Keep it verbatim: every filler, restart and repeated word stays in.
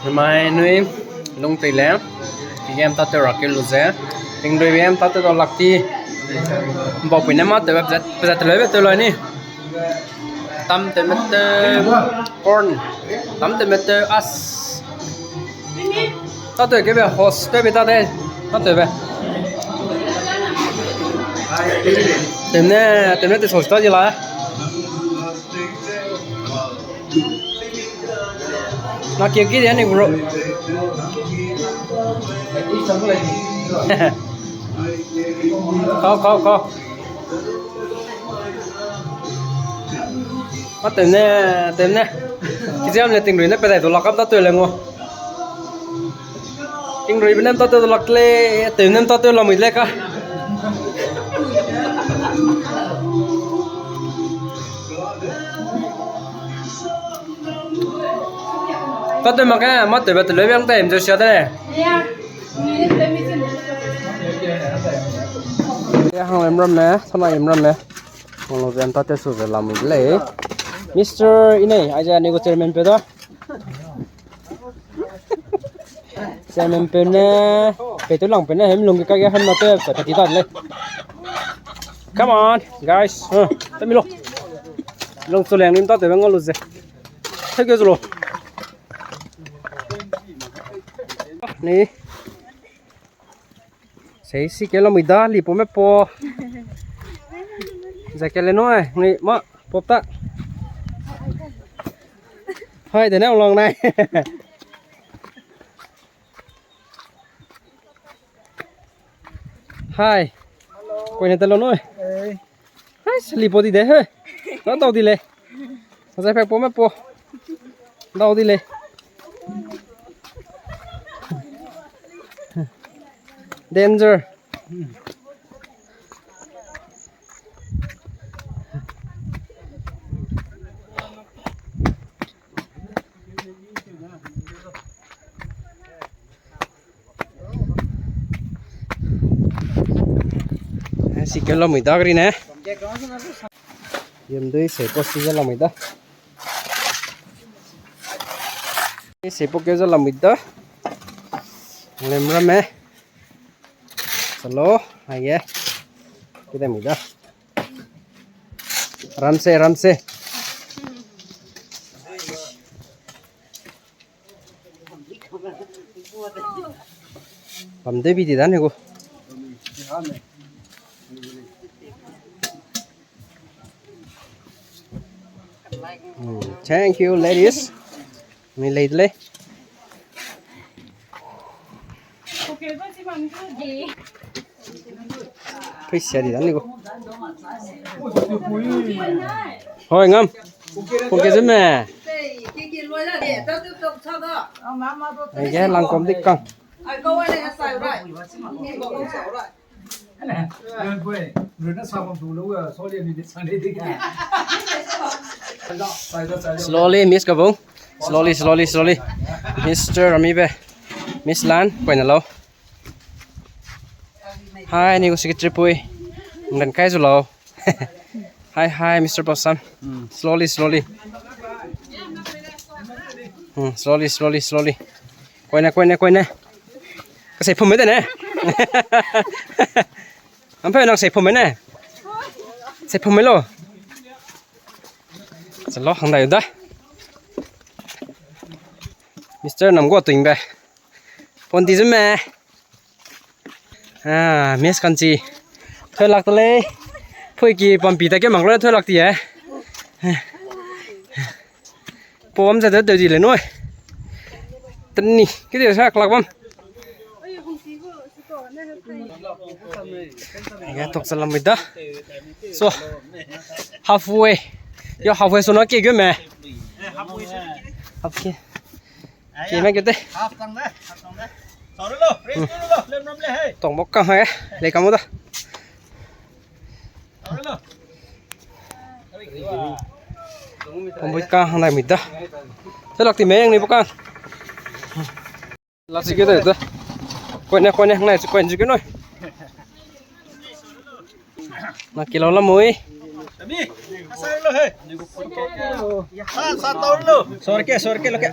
Mai nui lung tei le. Game ta te rak ke lu ze. Ting dui game ta te do lak ti. Ba pui ne ma te web zet, zet le be te lo ni. Tam te mete corn. Tam te mete as. Ta te ke be host te be ta te. Ta te be. Temne, temne te host ta ji la. Na ke ki de ni bro. Kau, kau, kau. A, temne, temne. Kiziam le tingrui ne pedai du lakam ta teu le ngo. Tingrui benem ta teu du lak le, temnem ta teu lamui le ka. Ta teu mak ge, ma teu be teu le biang tai, em teu sia de le. Ya, hang lem ram me, sana im ram me. Ngolo zem ta te su ze lamui de lei. Mister Inei, aize anui gu chairman peu da. Chairman peu ne, pe tu lang peu ne, hem lung ke ka ge hem na te, pe ti ta de lei. Come on, guys. Huh, ta mi lo. Lung su leng nim ta te be ngolo ze. Thank you, lo. Ni. Sei si ke lamui da, li po me po. Za ke le noi, ni ma, pop ta. Hai, de ne long nai. Hai. Koi ne te lo noi. Hai, seli po di de, he. Dau, dau di le. Zai pek po me po. Dau di le. Danger. Si ke lamui da gari ne. Yem dui sei po si ze lamui da. Sei po ke ze lamui da. Lem ram me. Salo, aye. Kide mui da. Ramse, ramse. Bam de bi di da ne gu. Mm, thank you, ladies. Ni lei de lei. Pui sia di da ni gu. Hoi, ngam. Pung ke zeme. Ai ge lang kom di kang. Slowly, Miss Kabung. Slowly, slowly, slowly. Mister Ramibe. Miss Lan, poina lau. Hi, ni gu secretary pui. Ngan kai zu lau. Hi, hi, Mister Bosam. Slowly, slowly. Hmm, slowly, slowly, slowly. Koine, koine, koine. Ka sei phum me de ne. Am pe nang sei phum me ne. Sei phum me lo. Salo hang dai da. Mister Namgua Tuingbe. Pon di zeme. Ah, Miss Kanchi. Thoi lak ta lei. Phui ki pampi ta ke mang lo thoi lak ti e. Pom ze de de di le noi. Teni, ki di sa klak bam. Ya, tok salam da. So, halfway. Yo, halfway so na ke ge me. Halfway. Ke me ke te. Half tang da, half tang da. Sorry lo, race lo, lem ram le, hey. Tong mok kang hai, le kamu da. Sorry lo. Pambui kang hang nai mi da. Te lak ti me yang ni bu kang. Lak si ke da da. Koine, koine hang nai si koine si ke noi. Na kilo la mui. Sa, sa tau lo. Sorry ke, sorry ke lo ke.